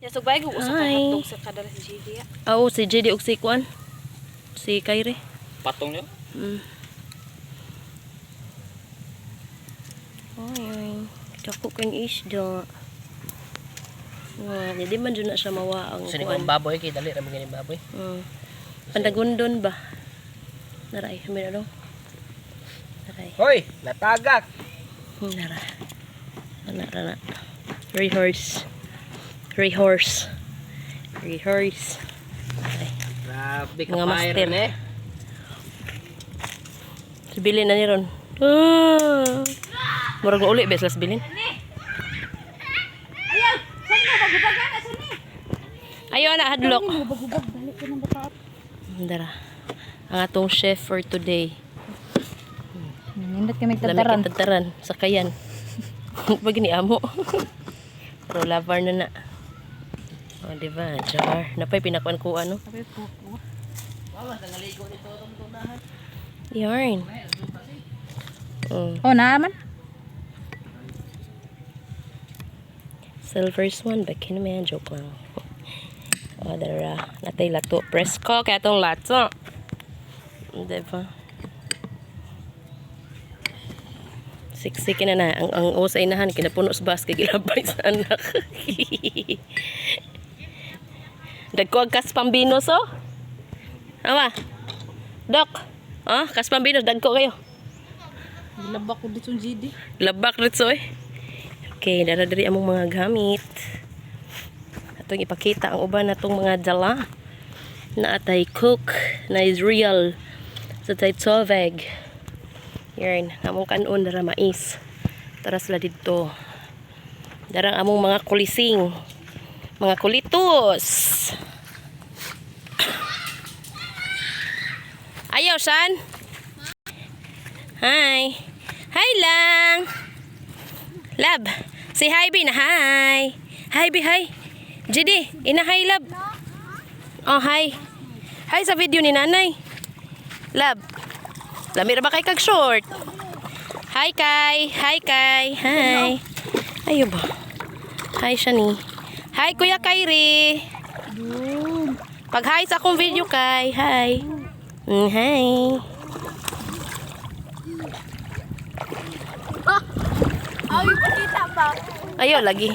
Ya sugbay ko usa ka Hi. Hotdog sa kadala si JD. Ah, oo, si JD og si Kuan. Si Kyrie. Patong niyo? Ay, ay. Dako kang isda. Nga, di man dyan na siya mawa ang Gusto ni kuan. kong baboy kay dali ra man gani baboy. Pandagundon ba? Naray, kami na dong. Naray. Hoy, natagak. Nara. Nara, nara. Rehearse. Rehearse. Rehearse. Naray. Grabe ka Mga fire master. eh. Si Bilin na ni ron. Ah. Murag uli ba sila si Bilin? Ayaw na, hadlok. Dara. Ang atong chef for today. Nindot kami Lami tataran. tataran. Sakayan. Pag ni amo. Pero lover na na. O, di ba? Jar. Napay pinakuan ko ano. Yarn. Oh, naman. Silver swan, bakin man, joke lang. O, dara. Natay lato. Presko, kaya itong lato. Di ba? Siksikin na na. Ang usa inahan, kinapuno sa bus, kay gilabay sa anak. Dagko ang kaspambinos, oh. Awa. Dok. Oh, kaspambinos, dagko kayo. Gilabak ko dito JD. Labak ritso eh. Okay, dara diri among mga gamit. Atong ipakita ang uban natong mga dala na atay cook na is real sa tay toveg. Yarn, among kanon dara mais. Tara sila didto. Darang among mga kulising. Mga kulitos. Ayaw, Shan. Hi. Hi lang. Lab. Say hi, Bi. Na hi. Hi, Bi. Hi. JD, ina hi, love. Oh, hi. Hi sa video ni nanay. Lab. Lami ra ba kay kag short? Hi, Kai. Hi, Kai. Hi. Ayo ba? Hi, Shani. Hi, Kuya Kyrie. Pag hi sa akong video, Kai. Hi. Hi. Ay, pakita ba? Ayo lagi.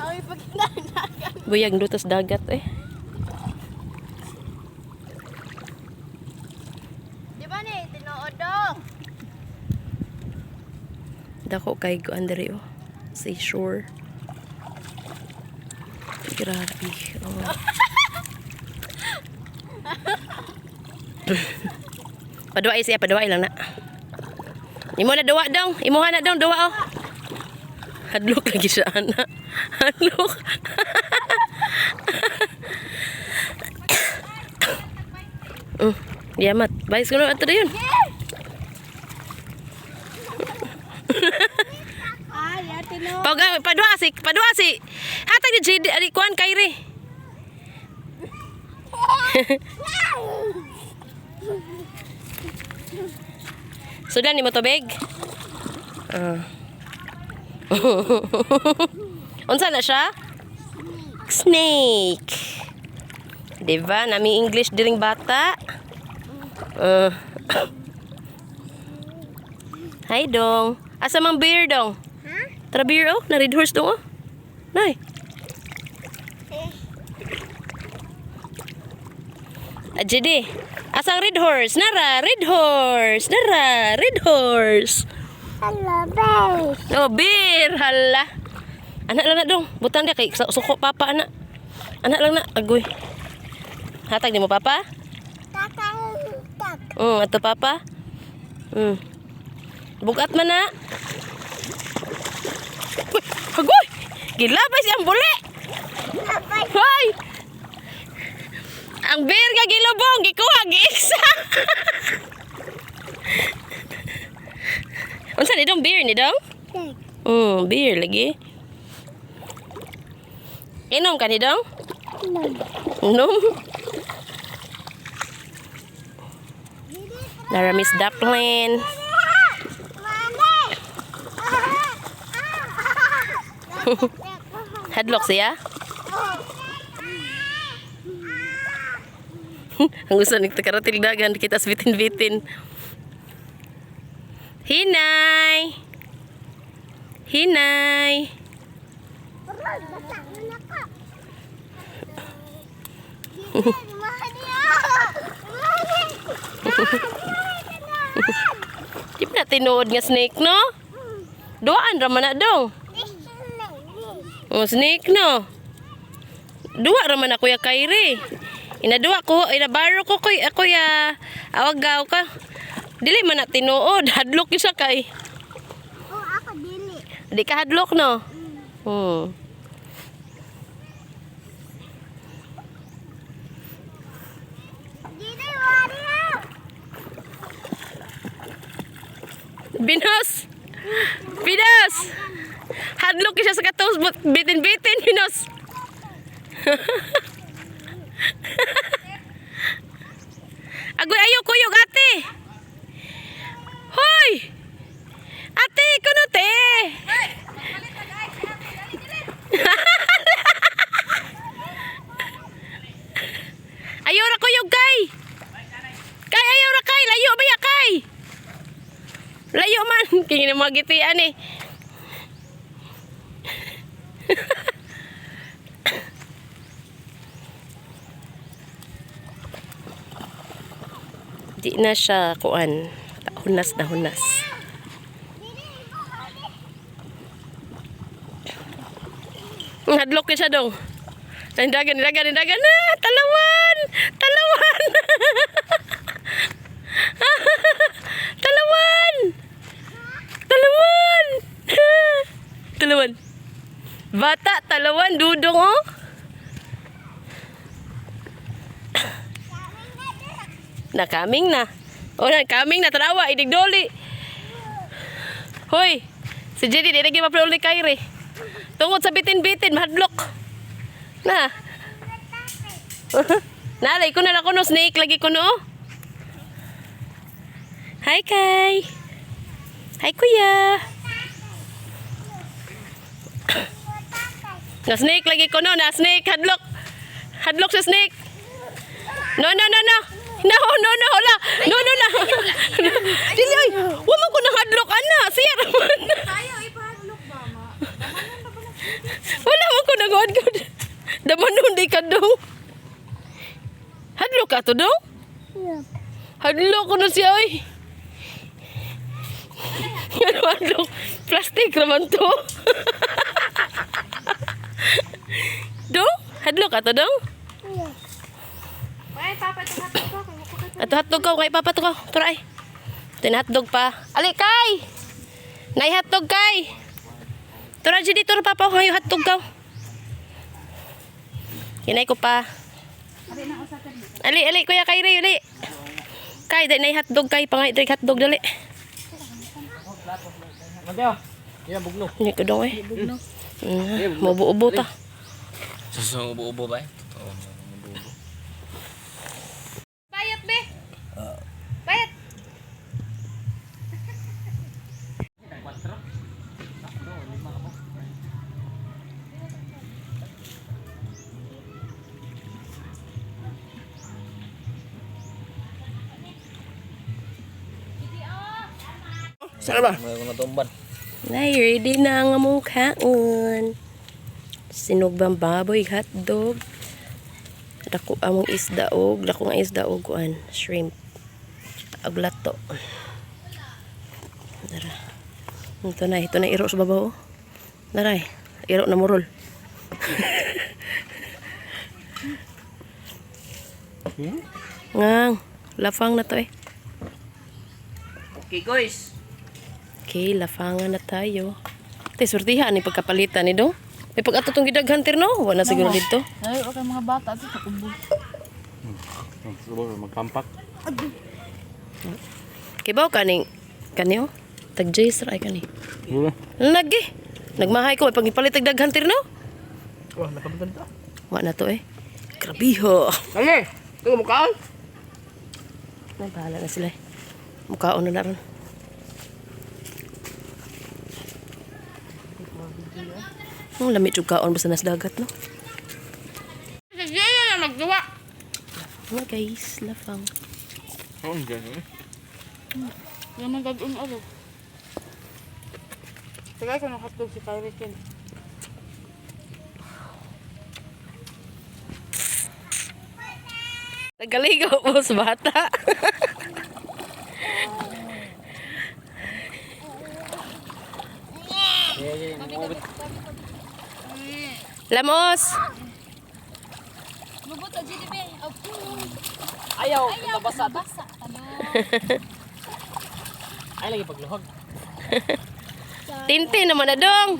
Ay, pakita dagan. Buyag dutas dagat eh. Di ba ni tinuod dong? Dako kay kuan diri oh. Seashore. Grabe. Oh. Paduay siya, paduay lang na. Imo na duwa dong. Imuha na dong duwa oh. Hadlok lagi siya ana. Hadlok. Yamat. Bayis ko na ato yun. Ay, ate no. Pag padua si, padua si. Hatag ni JD ali kuan kay. Sudan ni mo tubig? Ah. Unsa na siya? Snake. Diba? Nami English diring bata. Hi dong. Asa mang beer dong? Tara beer oh, na red horse dong oh. Nay. Ah, JD. Asang red horse? Nara, red horse. Nara, red horse. Hello, babe. Oh, beer. Hala. Anak lang na dong. Butan dia kay suko papa anak. Anak lang na. Agoy. Hatag ni mo papa? Tatang tak. Ato papa. Bugat man na. Uy, agoy. Gilabay siyang buli. Hoy! Ang beer nga gilubong, gikuha, giiksa. Unsa ni dong beer ni dong? Beer lagi. Inom ka ni dong? Inom. Nara Miss Daplin. Hadlok siya? Ang gusto ni karatil dagan kita sa bitin-bitin. Hinay. Hinay. Basa na na ka. Di pa na tinuod nga snake no? Duaan ra man na dong. Oh, snake no. Duwa ra man na Kuya Kyrie. Inaduwa ko, inabaro ko kuy kuya awagaw ka. Dili man na tinuod, hadlok isa kay. Oh, ako dili. Di ka hadlok no? Hmm. Dili, wari. Binos! Binos! Hadlok siya sa katos, bitin-bitin, Binos! Agoy, ayaw kuyog, ate! Hoy! Ate, kuno te! Ayaw ra kuyog, kay! Kay, ayaw ra kay! Layo ba ya, kay? Layo man. Kaya na mga gitian eh. Di na siya kuan. Hunas na hunas. Hadlok siya dong. Nindagan, nindagan, nindagan. Ah, talawan! Talawan! Talawan! Talawan! Talawan. Bata, talawan, dudong oh. Nakaming na. Oh, nakaming na tarawa, idigdoli. Hoy, si Jenny, di lagi mapluli kay Kyrie. Tungod sa bitin-bitin, mahadlok. Na. Nalay ko na lang kuno, snake lagi ko no. Hi, Kai. Hi, Kuya. Na snake lagi ko no, na snake hadlok. Hadlok sa snake. No, no, no, no. No, no, no, wala. No, no, no. Dili ay, wa man ko nang hadlok ana, siya ra man. Tayo, ipahadlok ba, ma? Wala man ko nang ko. Damanon di ka dong. Hadlok ka to dong? Hadlok ko na siya oy. Ano hadlok? Plastic raman to. Dong? Hadlok ka to dong? Ay, papa, ito hotdog ko. Ato hotdog ka, kay papa to ka. Tara ay. Ito na hotdog pa. Ali kay. Nay hotdog kay. Tara dito tara papa ngayon hotdog ka. Kinay ko pa. Ali ali kuya kay Ray ali. Kay dai nay hotdog kay pangay dai hotdog dali. Mateo. Yan bugno. Hindi ko dong eh. Mabuo-ubo ta. Susong ubo-ubo ba eh? Totoo. Ubo-ubo. Bayot, be. Bayot. Sana ba? Mga natumban. Nay, ready na ang among kaon. Sinugbang baboy, hotdog. Dako among isda og, dako nga isda og kuan, shrimp. Og lato. Dara. Ito na iro sa babaw. oh. Daray, iro na murol. Ngang, lafang na to eh. Okay guys. Okay, lafangan na tayo. Te, surtihan ni pagkapalitan ni do. May pag-ato tong gidaghan tir no? Wala siguro dito. Ay, okay mga bata. Ito, kubo. Magkampak. Kibaw kaning kanyo? Tag Jace ra ay kani. Wala. Lagi. Nagmahay ko may pagpalit og daghan tir no? Wah, nakabutan ta. Wa na to eh. Grabiho. Kali. Ito mukhaan. Nay bahala na sila. Eh. Mukhaon na na ron. Ang lami jud kaon basta nas dagat, no? Sige na magduwa. Mga guys, lafang. Oo, ang ganun. Yaman gagawin ulit. Tagay ka ng hotdog si Kyrie Ken. Nagaligo po sa bata. Lamos! Mabuto, GDB. Ayaw, Ayaw, nabasa. Basa. Ano? Ay, lagi pagluhog. Tintin naman na dong.